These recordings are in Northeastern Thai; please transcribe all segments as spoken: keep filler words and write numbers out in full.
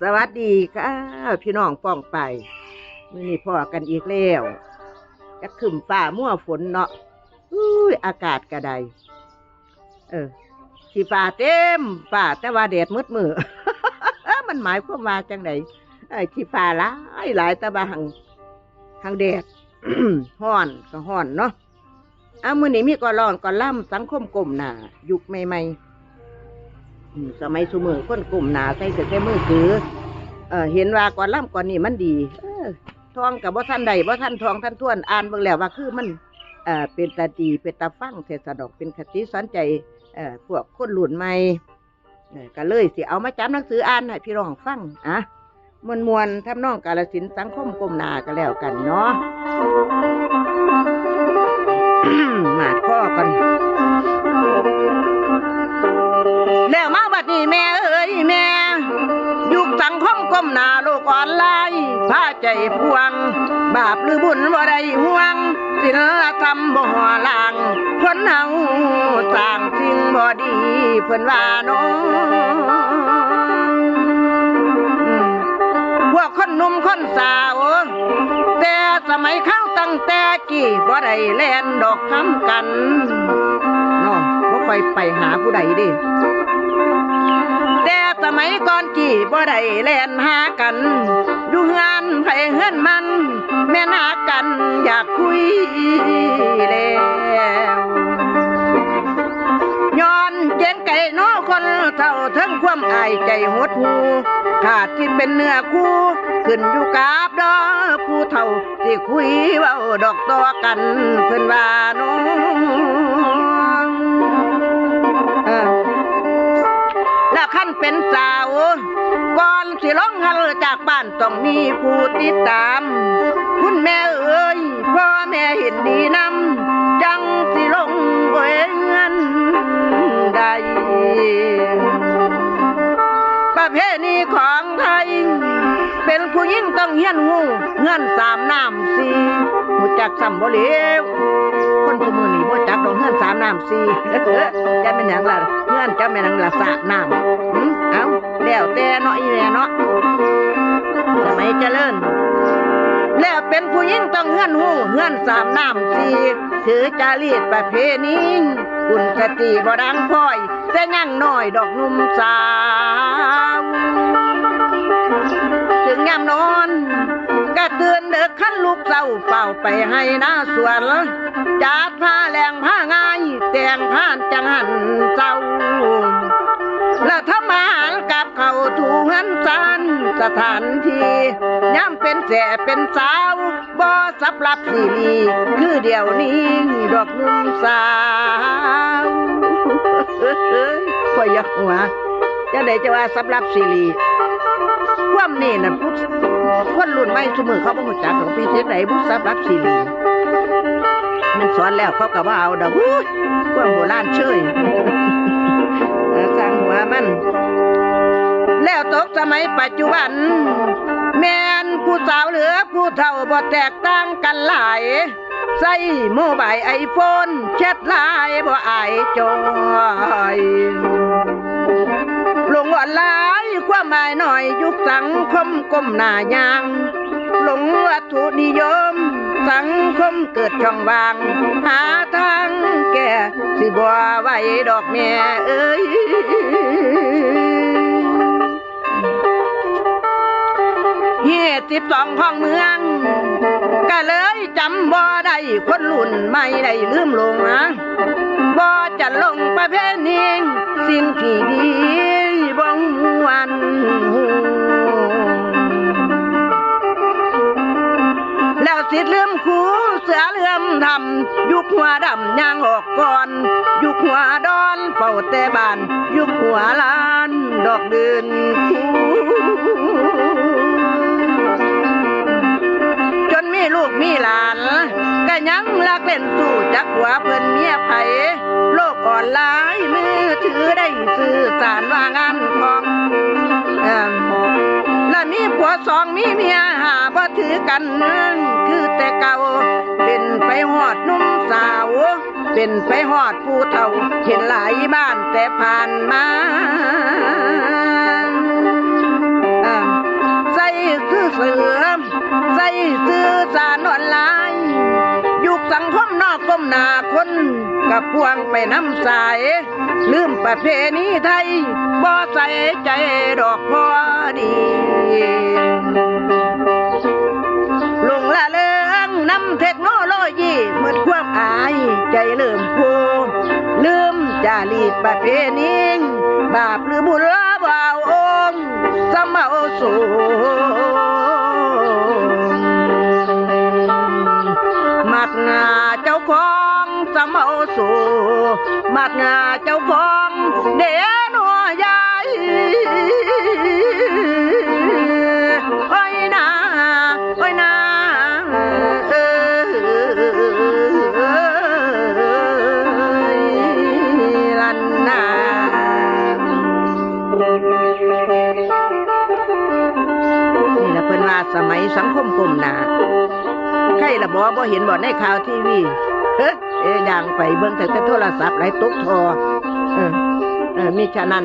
สวัสดีค่ะ พี่น้องป้องไป มื้อนี้พ้อกันอีกแล้ว จะครึ้มฟ้ามัวฝนเนาะ อุ้ย อากาศกะได เออ ขี้ฟ้าเต็มฟ้า แต่ว่าแดดมืดมือ มันหมายความว่าจังได เออ ขี้ฟ้าหลายหลาย แต่ว่าหัง หังแดด ฮ้อนก็ฮ้อนเนาะ เอามื้อนี้มีกลอนกลำสังคมก้มหน้า ยุคใหม่ๆ อืม สมัยซุมื้อคนก้มหน้าใส่แต่แต่มือถือ เอ่อ เห็นว่ากลอนลำกลอนนี้มันดี เออ ท่องก็บ่ทันได้ บ่ทันท่องทันทวน อ่านเบิ่งแล้วว่าคือมัน เอ่อ เป็นตาดี เป็นตาฟังแท้สะดอก เป็นคติสอนใจ เอ่อ พวกคนรุ่นใหม่ เออ ก็เลยสิเอามาจับหนังสืออ่านให้พี่น้องฟัง อ่ะ ม่วนๆ ทำนองกาฬสินธุ์สังคมก้มหน้าก็แล้วกันเนาะ หมาดคอกัน แล้วมาบัดนี้แม่เอ้ยแม่ ยุคสังคมก้มหน้าโลกออนไลน์ พาใจพวง บาปหรือบุญบ่ได้ห่วง ศีลธรรมบ่หล่อหลาง คนเฮาสร้างสิ่งบ่ดี เพิ่นว่าน้อ พวกคนหนุ่มคนสาว แต่สมัยเขาตั้งแต่กี้บ่ได้แล่นดอกคำกัน เนาะ บ่ค่อยไปหาผู้ใดเด้ แต่สมัยก่อนกี้บ่ได้แล่นหากัน อยู่เฮือนไผเฮือนมัน แม่นหากันอยากคุยแล้ว ย้อนเกรงไกรเนาะคนเฒ่า เทิงความอายใจหดหู่ ขาดที่เป็นเนื้อคู่ ขึ้นอยู่กับดอกผู้เฒ่า สิคุยเว้าดอกต่อกัน เพิ่นว่าน้อง เออ แล้วคันเป็นสาว ก่อนสิลงหันจากบ้านต้องมีผู้ติดตาม คุณแม่เอ๋ย พ่อแม่เห็นดีนำ จังสิลงเอยเฮือนได้ ประเพณีของไทย เป็นผู้หญิงต้องเฮียนฮู้ เฮือนสามน้ำสี่ ฮู้จักซ้ำบ่เลว คนซุมื้อนี้บ่จักดอกเฮือนสามน้ำสี่ จักแม่นหยังล่ะ เฮือนจักแม่นหยังล่ะ สระน้ำ หึ เอ้า แล้วแต่เนาะอีแม่เนาะ สมัยเจริญ แล้วเป็นผู้หญิงต้องเฮือนฮู้ เฮือนสามน้ำสี่ ถือจารีตประเพณี กุลสตรีบ่ดังพลอย แต่ยังน้อยดอกหนุ่มสาว ถึงยามนอน ก็ตื่นเดิกคันลุกเช้า เฝ้าไปไฮ่นาสวน จัดผ้าแลงผ้าง่าย แต่งผ้าจังหันเช้า แล้วทำอาหารกับข้าวถูเฮือนซาน สถานที่ ยามเป็นแสเป็นสาว บ่สับหลับสิหลี คือเดี๋ยวนี้ดอกหนุ่มสาว ข่อยอยากหัว จั่งใดจะว่าสับหลับสิหลี ความนี่น่ะ ผู้ คนรุ่นใหม่ซุมื้อเขาบ่ฮู้จักดอก พี่เฮ็ดใดบุสับหลับสิหลี มันสอนแล้วเขาก็บ่เอาดอก ฮู้ย ความโบราณเชย เออ ช่างหัวมัน แล้วตกสมัยปัจจุบัน แม่นผู้สาวหรือผู้เฒ่าบ่แตกต่างกันหลาย ใช้โมบายไอโฟน แชทไลน์บ่อายจอย ลงออนไลน์ความหมายน้อย ยุคสังคมก้มหน้าย่าง หลงวัตถุนิยม สังคมเกิดช่องว่าง หาทางแก้สิบ่ไหวดอกแม่เอ้ย เหตุสิบสองของเมือง ก็เลยจำบ่ได้ คนรุ่นใหม่ได้ลืมหลงนะ บ่จะลงประเพณี สิ่งที่ดีบ่ม่วน แล้วสิลืมครูเสือเลื่อมธรรม ยุคหัวดำย่างออกก่อน ยุคหัวดอนเฝ้าแต่บ้าน ยุคหัวล้านดอกเดินคู่ จนมีลูกมีหลาน ก็ยังลักเล่นสู้จักหัวเพิ่นเมียไผ โลกออนไลน์มือถือได้สื่อสารว่างานของ เอิ่ม และมีผัวสองมีเมียห้าบ่ถือกัน คือแต่เก่า เป็นไปฮอดหนุ่มสาว เป็นไปฮอดผู้เฒ่า เห็นหลายบ้านแต่ผ่านมา เอิ่ม ไปนำสาย ลืมประเพณีไทย บ่ใส่ใจดอกพอดี หลงละเลงนำเทคโนโลยี หมดความอายใจเริ่มโพ ลืมจารีตประเพณี บาปหรือบุญละบ่าวองค์ สะเมาสูง มักหน้าเจ้าของสะเมาสูง มักหน้าเจ้าของเด้อหนอยาย โอ้ยนา โอ้ยนา เอ้ย ลันนา นี่ล่ะเพิ่นว่าสมัยสังคมก้มหน้า ใครละบ่ บ่เห็นบ่ในข่าวทีวี เฮ้ย เอ้ย ย่างไปเบิ่งแต่แต่โทรศัพท์หลายตกท่อ เออ เออ มิฉะนั้น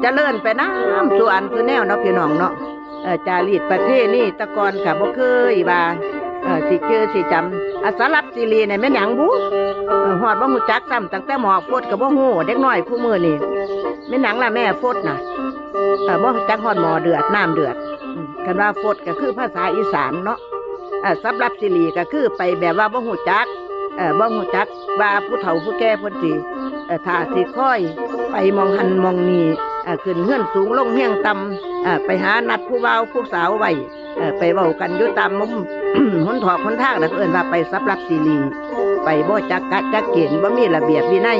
เจริญไปนำสู่อันสู่แนวเนาะพี่น้องเนาะ เอ่อ จารีตประเพณีแต่ก่อนก็บ่เคยว่า เอ่อ สิจื่อสิจำ อ่ะ สำหรับสิริเนี่ยแม่นหยังบุ เอ่อ ฮอดบ่ฮู้จักซ้ำ ตั้งแต่หมอฟดก็บ่ฮู้ เด็กน้อยคู่มื้อนี่ แม่นหยังล่ะแม่ฟดน่ะ เอ่อ บ่ฮู้จักฮอดหมอเดือด น้ำเดือด อืม คันว่าฟดก็คือภาษาอีสานเนาะ เอ่อ สำหรับสิริก็คือไปแบบว่าบ่ฮู้จัก เอ่อ บ่ฮู้จักว่าผู้เฒ่าผู้แก่เพิ่นสิ เอ่อ ถ้าสิคอยไปหม่องหั่นหม่องนี่ เอ่อ ขึ้นเฮือนสูงลงเฮือนต่ำ เอ่อ ไปหานัดผู้บ่าวผู้สาวไว้ เอ่อ ไปเว้ากันอยู่ตามมุม หนทอกหนทางน่ะ เอิ้นว่าไปสำหรับสิริ ไปบ่จักกะจักเกณฑ์ บ่มีระเบียบวินัย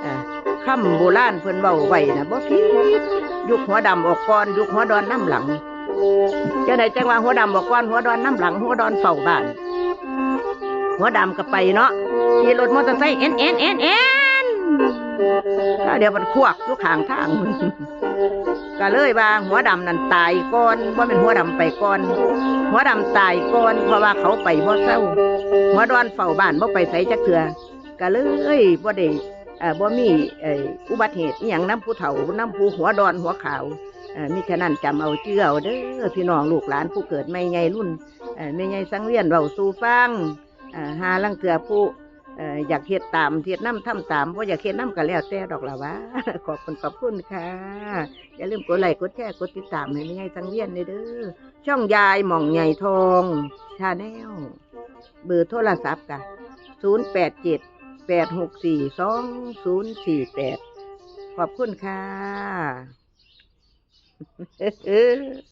เอ่อ คำโบราณเพิ่นเว้าไว้น่ะ บ่ผิด ยุคหัวดำออกก่อน ยุคหัวดอนนำหลัง จั่งใดจั่งว่าหัวดำออกก่อน หัวดอนนำหลัง หัวดอนเฝ้าบ้าน หัวดำก็ไปเนาะ ขี่รถมอเตอร์ไซค์แอ่นๆๆๆ แล้วเดี๋ยวมันควักอยู่ข้างทาง ก็เลยว่าหัวดำนั่นตายก่อน บ่แม่นหัวดำไปก่อน หัวดำตายก่อน เพราะว่าเขาไปบ่เซา หัวดอนเฝ้าบ้านบ่ไปไสจักเทื่อ ก็เลยบ่ได้ เอ่อ บ่มี เอ่อ อุบัติเหตุอิหยังนำผู้เฒ่านำผู้หัวดอนหัวขาว เอ่อ มิฉะนั้นจำเอาจื่อเอาเด้อ พี่น้องลูกหลานผู้เกิดใหม่ใหญ่รุ่น เอ่อ แม่ใหญ่สังเวียนเว้าสู่ฟัง เอ่อ ห่าลางเทื่อผู้ เอ่อ อยากเฮ็ดตาม เฮ็ดนำทำตาม บ่อยากเฮ็ดนำก็แล้วแต่ดอกล่ะว่า ขอบคุณ ขอบคุณค่ะ อย่าลืมกดไลค์ กดแชร์ กดติดตามให้แม่ใหญ่สังเวียนเด้อ ช่องยายหม่องใหญ่ทอง ชาแนล เบอร์โทรศัพท์ก็ ศูนย์แปดเจ็ด แปดหกสี่ สองศูนย์สี่แปด ขอบคุณค่ะ